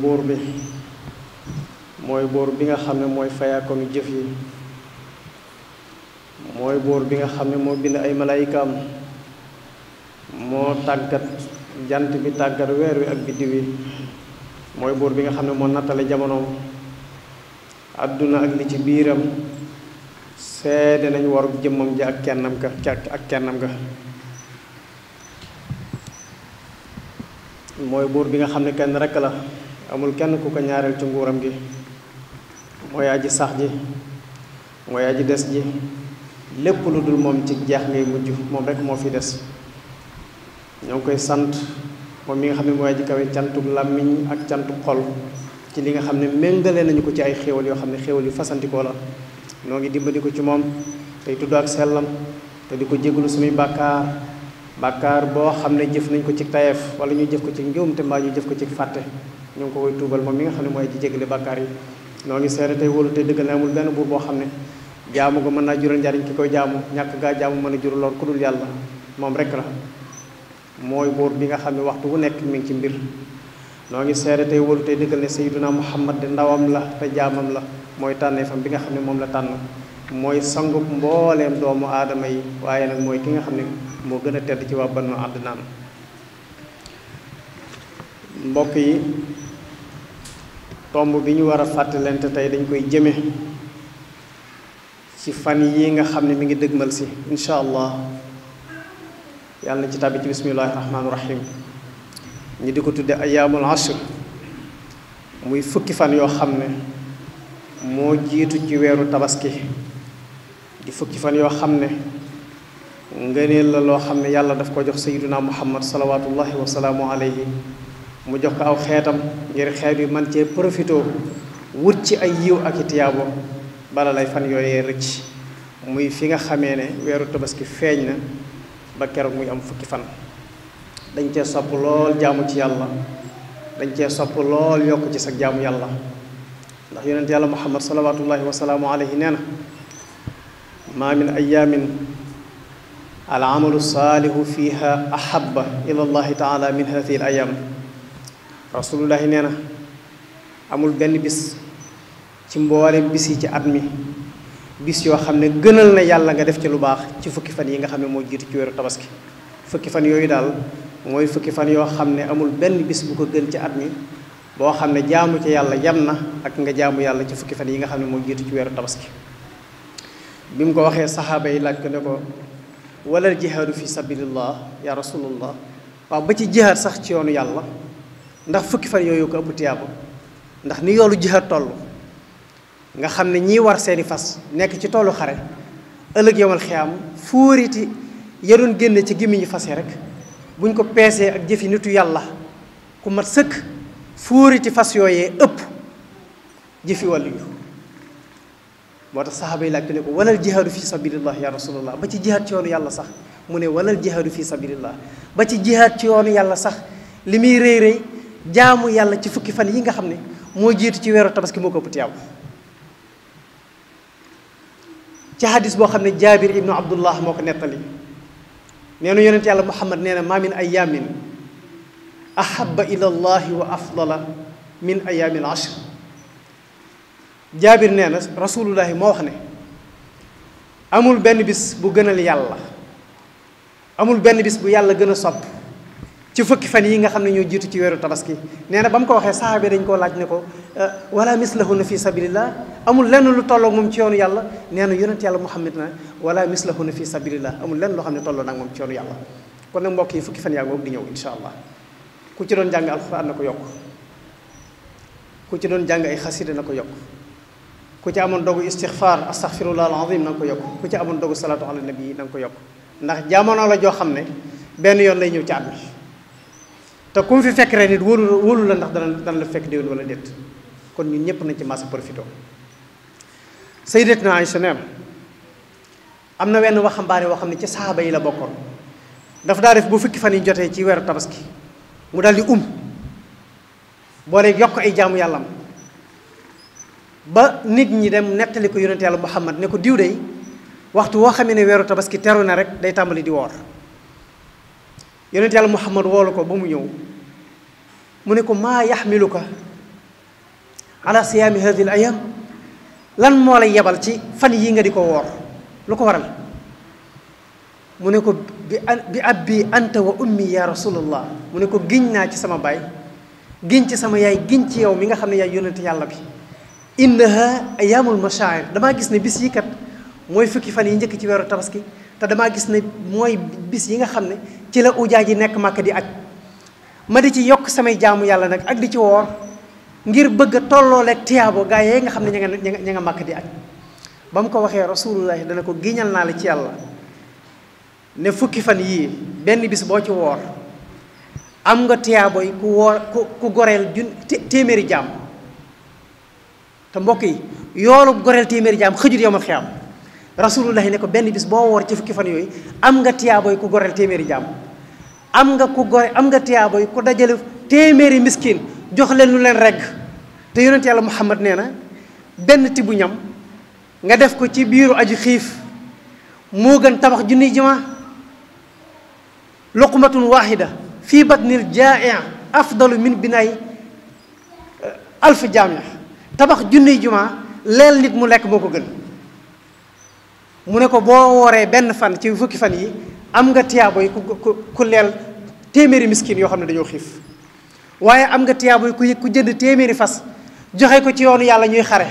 buur bi mooy buur bi nga xam ne mooy fayaakonu jëf yi mooy buur bi nga xam ne moo bind ay malaayikaam moo tàggat jant bi tàggat weer wi ak biddiw yi mooy buur bi nga xam ne moo nattale jamonoom àdduna ak li ci biiram seede nañ waru jëmmam ji ak kennam ga mooy buur bi nga xam ne kenn rekk la amul kenn ku ko ñaareel ci nguuram gi mooy aji sax ji mooy aji des ji lépp lu dul moom ci jeex ngay mujj moom rekk moo fi des ñoo ngi koy sant moom mi nga xam ne mooy aji kawe cantug làmmiñ ak cantug xol ci li nga xam ne méngale nañu ko ci ay xéewal yoo xam ne xéewal yu fasantikoo la noo ngi dimbali ko ci moom tey tudd ak sellam te di ko jégalu suñuy bàkkaar boo xam ne jëf nañ ko ci tayeef wala ñu jëf ko ci njuumte mbaa ñu jëf ko ci fàtte ñu ngi ko koy tuubal moom mi nga xam ne mooy aji jégale bàkkaar yi noo ngi seede tey wóolu te dëggal ne amul benn buur boo xam ne jaamu ko mën naa jural njariñ ki koy jaamu ñàkk gaa jaamu mën a jural lor ku dul yàlla moom rekk la mooy buur bi nga xam ne waxtu wu nekk mi ngi ci mbir noo ngi seede tey wóolu tey dëggal ne sayyiduna muhammad de ndawam la te jaamam la mooy tànneefam bi nga xam ne moom la tànn mooy sangub mbooleem doomu aadama yi waaye nag mooy ki nga xam ne moo gën a tedd ci waa Banu Adnaan mbokk yi tomb bi ñu war a fàttalante tey dañ koy jëme ci fan yi nga xam ne mi ngi dëgmal si incha allah yàlla na ci tàbbi ci bismillahi rahmaani rahim ñi di ko tudde ayaamul ashr muy fukki fan yoo xam ne moo jiitu ci weeru tabaski di fukki fan yoo xam ne ngëneel la loo xam ne yàlla daf ko jox sayyiduna muhammad salawatullahi wa salaamu alayhi mu jox ko aw xeetam ngir xeet yu man cee profitoo wut ci ay yiw ak i tiyaabo bala lay fan yooyee rëcc muy fi nga xamee ne weeru tabaski feeñ na ba keroog muy am fukki fan dañ cee sopp lool jaamu ci yàlla dañ cee sopp lool yokk ci sa jaamu yàlla ndax yonent yàlla muhammad salawatullahi wa salaamu alayhi nee na ma min ayaamin al amalu saalihu fiha ahaba ila allahi taala min hadihi al ayaam rasulullahi nee na amul benn bis ci mboole bis yi ci at mi bis yoo xam ne gënal na yàlla nga def ci lu baax ci fukki fan yi nga xam ne moo jiitu ci weeru tabaski fukki fan yooyu daal mooy fukki fan yoo xam ne amul benn bis bu ko gën ci at mi boo xam ne jaamu ci yàlla yam na ak nga jaamu yàlla ci fukki fan yi nga xam ne moo jiitu ci weeru tabaski bi mu ko waxee saxaaba yi laaj ko ne ko wala jihaadu fi sabilillah ya rasulullah waaw ba ci jihaad sax ci yoonu yàlla ndax fukki fan yooyu ko ëpp tiyaaba ndax ni yoolu jihaad toll nga xam ne ñii war seeni fas nekk ci toolu xare ëllëg yowmal xiyaam fuuriti ya doon génne ci gémmiñu fas yi rek buñ ko peesee ak jëfi nitu yàlla ku mat sëkk fuuriti fas yooyee ëpp jëfi wàllu yu moo tax saxaaba yi laaj ko ne ko walal jihaadu fi sabilillah ya rasulallah ba ci jihaad ci yoonu yàlla sax mu ne walal jihaadu fi sabilillah ba ci jihaad ci yoonu yàlla sax li muy rëy rëy jaamu yàlla ci fukki fan yi nga xam ne moo jiitu ci weeru tabaski moo ko ëpp tiyaab ci hadis boo xam ne jaabir ibnu abdullah moo ko nettali nee na yonent yàlla muhammad nee na maa min ayaamin ahaba ila allahi wa afdala min ayaami al ashr jaabir nee na rasulullahi moo wax ne amul benn bis bu gënal yàlla amul benn bis bu yàlla gën a sopp ci fukki fan yi nga xam ne ñoo jiitu ci weeru tabaski nee na ba mu ko waxee saxaabe dañ koo laaj ne ko wala mislahunna fi sabilillah amul lenn lu tolloog moom ci yoonu yàlla nee na yonent yàlla muhammad na wala mislahunna fi sabilillah amul lenn loo xam ne tolloo nag moom ci yoonu yàlla kon nag mbokk yi fukki fan yaa ngoog di ñëw insha allah ku ci doon jàng alxuraan na ko yokk ku ci doon jàng ay xasida na ko yokk ku ci amoon dogu istixfaar astaxfirullah alazim na nga ko yokk ku ci amoon dogu salaatu ala nabi na nga ko yokk ndax jamono la joo xam ne benn yoon lay ñëw ci at mi te ku mu fi fekk rek nit wóolu la ndax dana la fekk déwén wala déet kon ñun ñëpp nañ ci maasa profité sayyidatuna Aïcha nee am na wenn waxambaane woo xam ne ci saxaaba yi la bokkoon dafa daa def bu fukki fan yi jotee ci weeru tabaski mu daal di boole yokk ay jaamu yàllam ba nit ñi dem nettali ko yonent yàlla muhammad ne ko diw dey waxtu woo xamee ne weeru tabaski teru na rek day tàmbali di woor yonent yàlla muhammad woolu ko ba mu ñëw mu ne ko maa yaxmiluka ala siyaami hadihi al ayam lan moo lay yebal ci fan yii nga di ko woor lu ko waral mu ne ko bi abbi anta wa ummi ya rasulallah mu ne ko giñ naa ci sama baay giñ ci sama yaay giñ ci yow mi nga xam ne yaay yónnente yàlla bi innaha ayaamul mashaa'ir damaa gis ne bis yi kat mooy fukki fan yi njëkk ci weeru tabaski te damaa gis ne mooy bis yi nga xam ne ci la ujaaj yi nekk Màkka di aj ma di ci yokk samay jaamu yàlla nag ak di ci woor ngir bëgg a tollooleeg tiyaabo gaa yee nga xam ne ña nga Màkka di aj ba mu ko waxee rasulullahi dana ko giñal naa la ci yàlla ne fukki fan yii benn bis boo ci woor am nga tiyaabo yi ku goreel téeméeri jaam te mbokk yi yoolu goreel téeméeri jaam xëjut yowmal xiyaam rasulullahi ne ko benn bis boo woor ci fukki fan yooyu am nga tiyaabo yi ku goreel téeméeri jaam am nga tiyaabo yi ku dajale téeméeri miskin jox leen lu leen regg te yonent yàlla Muhammad nee na benn tibu ñam nga def ko ci biiru aji xiif moo gën tabax junniy jumaa luqmatun waahida fii batnil jaa'i afdalu min binaay alf jaamia tabax junniy jumaa leel nit mu lekk moo ko gën mu ne ko boo wooree benn fan ci fukki fan yi am nga tiyaabo yi ku leel téeméeri miskin yoo xam ne dañoo xiif waaye am nga tiyaabo yi ku jënd téeméeri fas joxe ko ci yoonu yàlla ñuy xare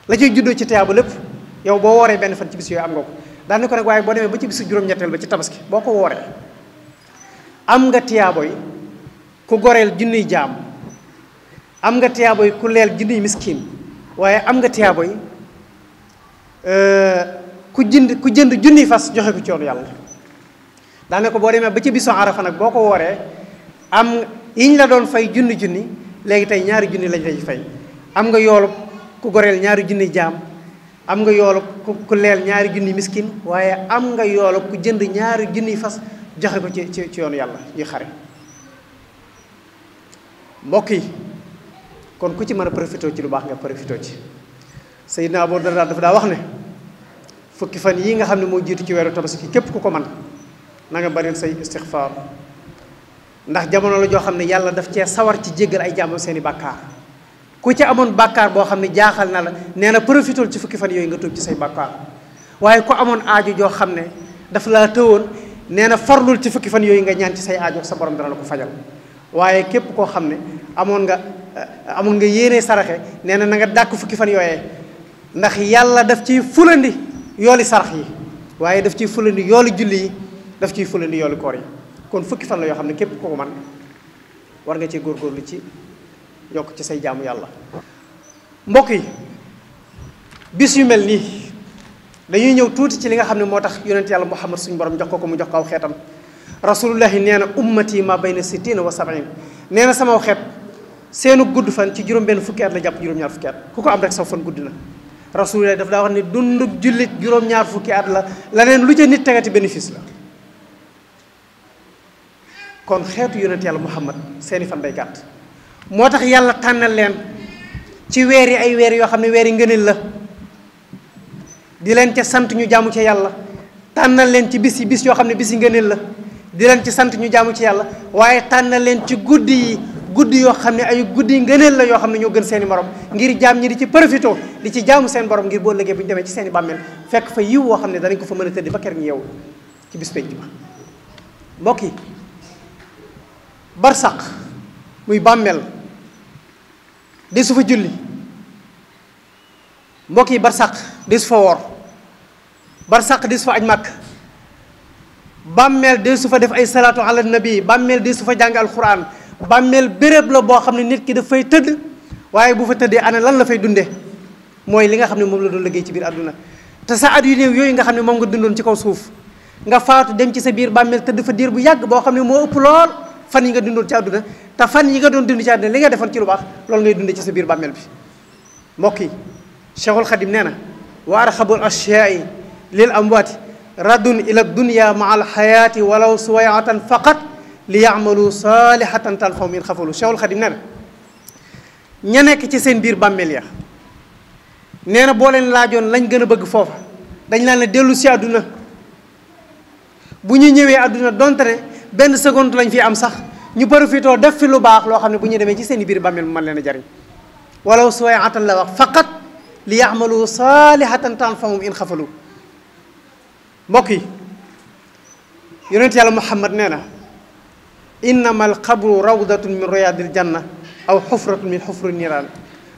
la ciy juddoo ci tiyaabo lépp yow boo wooree benn fan ci bis yooyu am nga ko daan ko nag waaye boo demee ba ci bisu juróom-ñetteel ba ci tabaski boo ko wooree am nga tiyaabo yi ku goreel junniy jaam am nga tiyaabo yi ku leel junniy miskin waaye am nga tiyaabo yi ku jënd junniy fas joxe ko ci yoonu yàlla daane ko boo demee ba ci bisu arafa nag boo ko wooree am yiñ la doon fay junni léegi tey ñaari junni lañ lay fay am nga yoolub ku goreel ñaari junni jaam am nga yoolub ku leel ñaari junni miskin waaye am nga yoolub ku jënd ñaari junni fas joxe ko ci yoonu yàlla ñuy xare mbokk yi kon ku ci mën a profité ci lu baax nga profité ci Seydina Abu Darda dafa daa wax ne fukki fan yii nga xam ne moo jiitu ci weeru tabaski képp ku ko man na nga baril say istixfaar ndax jamono la joo xam ne yàlla daf cee sawar ci jéggal ay jàmmam seeni bàkkaar ku ci amoon bàkkaar boo xam ne jaaxal na la nee na profitool ci fukki fan yooyu nga tuub ci say bàkkaar waaye ku amoon aajo joo xam ne daf laa tëwoon nee na farlul ci fukki fan yooyu nga ñaan ci say aajo sa borom dana la ko fajal waaye képp koo xam ne amoon nga yéene saraxe nee na nga dàkk fukki fan yooyee ndax yàlla daf ciy fulandi yooli sarax yi waaye daf ciy fulandi yooli julli yi daf ciy fulandi yooli koor yi kon fukki fan la yoo xam ne képp ko man war nga cee góorgóorlu ci yokk ci say jaamu yàlla mbokk yi bis yu mel nii dañuy ñëw tuuti ci li nga xam ne moo tax yonent yàlla Muhammad suñu borom jox ko mu jox ko aw xeetam rasulullahi nee na ummati ma bayna sittina wa sab'in nee na sama xeet seenu gudd fan ci juróom benn fukki at la jàpp juróom-ñaar fukki at ku ko am rek saw fan gudd na rasulullahi daf daa wax ne dundug jullit juróom-ñaar fukki at la leneen lu ca nit tegati bénéfice la kon xeetu yonent yàlla Muhammad seeni fan day gàtt moo tax yàlla tànnal leen ci weer yi ay weer yoo xam ne weer yi ngëneel la di leen ca sant ñu jaamu ci yàlla tànnal leen ci bis yoo xam ne bis yi ngëneel la di leen ci sant ñu jaamu ci yàlla waaye tànnal leen ci guddi yoo xam ne ay guddi ngëneel la yoo xam ne ñoo gën seeni morom ngir jaam ñi di ci profito di ci jaamu seen borom ngir boo ëllëgee bu ñu demee ci seeni bàmmeel fekk fa yiw woo xam ne danañ ko fa mën a tëdd ba ker ñu yeewu ci bis penc ba mbokk yi barsaq muy bàmmeel de su fa julli mbokk yi barsaq de su fa woor barsaq de su fa aj màkk bàmmeel de su fa def ay salaatu ala nabi bàmmeel de su fa jàng alquran bàmmeel béréb la boo xam ne nit ki dafay tëdd waaye bu fa tëddee ana lan la fay dunde mooy li nga xam ne moom la doon liggéey ci biir àdduna te sa at yu néew yooyu nga xam ne moom nga dundoon ci kaw suuf nga faatu dem ci sa biir bàmmeel tëdd fa diir bu yàgg boo xam ne moo ëpp lool fan yi nga dundoon ci àdduna te fan yi nga doon dund ci àdduna li nga defoon ci lu baax loolu ngay dunde ci sa biir bàmmeel bi mbokk yi Cheikhul Khadim nee na wa arxabul ashyaai lil amwaati raddun ila dunya maa alxayaati walaw suwayatan faqat li yaamalu salihatan talfaw min xafalu Cheikhul Khadim nee na ña nekk ci seen biir bàmmeel ya nee na boo leen laajoon lañ gën a bëgg foofa dañ laan ne dellu si àdduna bu ñu ñëwee àdduna donte ne benn seconde lañ fi am sax ñu profitoo def fi lu baax loo xam ne bu ñu demee ci seen i biir bàmmeel mu mën leen a jariñ walaw suwayatan la wax faqat li ya'malu salihatan tanfahum in xafalu. mbokk yi yonent yàlla Muhammad nee na innama alxabru rawdatun min riyadil janna aw xufratun min xufri niiraan.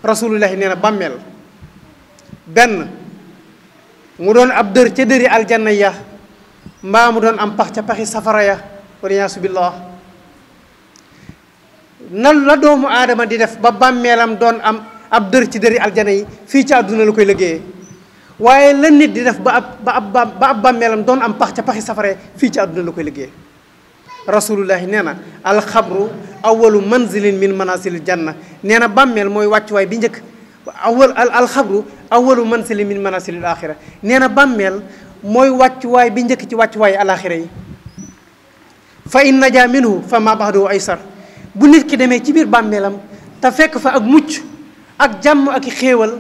rasulullahi nee na bàmmeel benn mu doon ab dër ca dëri aljanna ya mbaa mu doon am pax ca paxi safara ya waliyaasu billah. nan la doomu aadama di def ba bàmmeelam doon am ab dër ci dëri aljana yi fii ci àdduna la koy liggéeyee waaye la nit di def ba ab bàmmeelam doon am pax ca paxi safara fii ci àdduna la koy liggéeyee. rasulullahi nee na alxabru awalu manzilin min manasilil janna. nee na bàmmeel mooy wàccuwaay bi njëkk alxabru awalu manzilin min manasilil axira. nee na bàmmeel mooy wàccuwaay bi njëkk ci wàccuwaay alaxira yi. fa in naja minhu fa ma baxdahu aysar. bu nit ki demee ci biir bàmmeelam te fekk fa ak mucc ak jàmm ak xéewal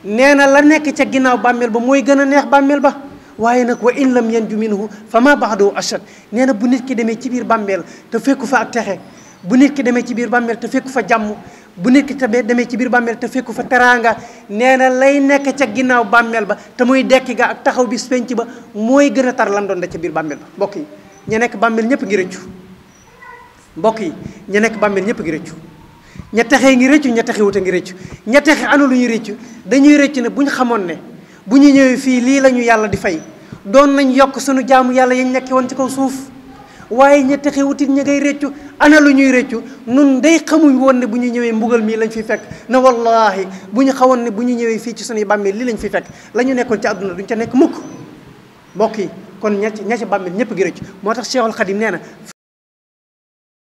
nee na la nekk ca ginnaaw bàmmeel ba mooy gën a neex bàmmeel ba. waaye nag wa in lam yanju minhu fa ma baxdahu ashad. nee na bu nit ki demee ci biir bàmmeel te fekku fa ak texe, bu nit ki demee ci biir bàmmeel te fekku fa jàmm, bu nit ki demee ci biir bàmmeel te fekku fa teraanga, nee na lay nekk ca ginnaaw bàmmeel ba te muy dekki ga ak taxaw bis penc ba mooy gën a tar lam doon da ca biir bàmmeel ba. mbokk yi ña nekk bàmmeel ñëpp ngi rëccu. mbokk yi ña nekk bàmmeel ñëpp ngi rëccu. ña texee ngi rëccu, ña texewut a ngi rëccu. ña texe anu lu ñuy rëccu dañuy rëccu ne bu ñu xamoon ne bu ñu ñëwee fii lii la ñu yàlla di fay doon nañ yokk suñu jaamu yàlla yañ nekkee woon ci kaw suuf. waaye ña texewutit ña ngay rëccu ana lu ñuy rëccu nun day xamuñ woon ne bu ñu ñëwee mbugal mii lañ fi fekk na wallahi bu ñu xawoon ne bu ñu ñëwee fii ci suñuy bàmmeel lii lañ fi fekk la ñu nekkoon ci àdduna duñ ca nekk mukk. mbokk yi kon ña ca bàmmeel ñëpp gi rëccu. moo tax Cheikhul Khadim nee na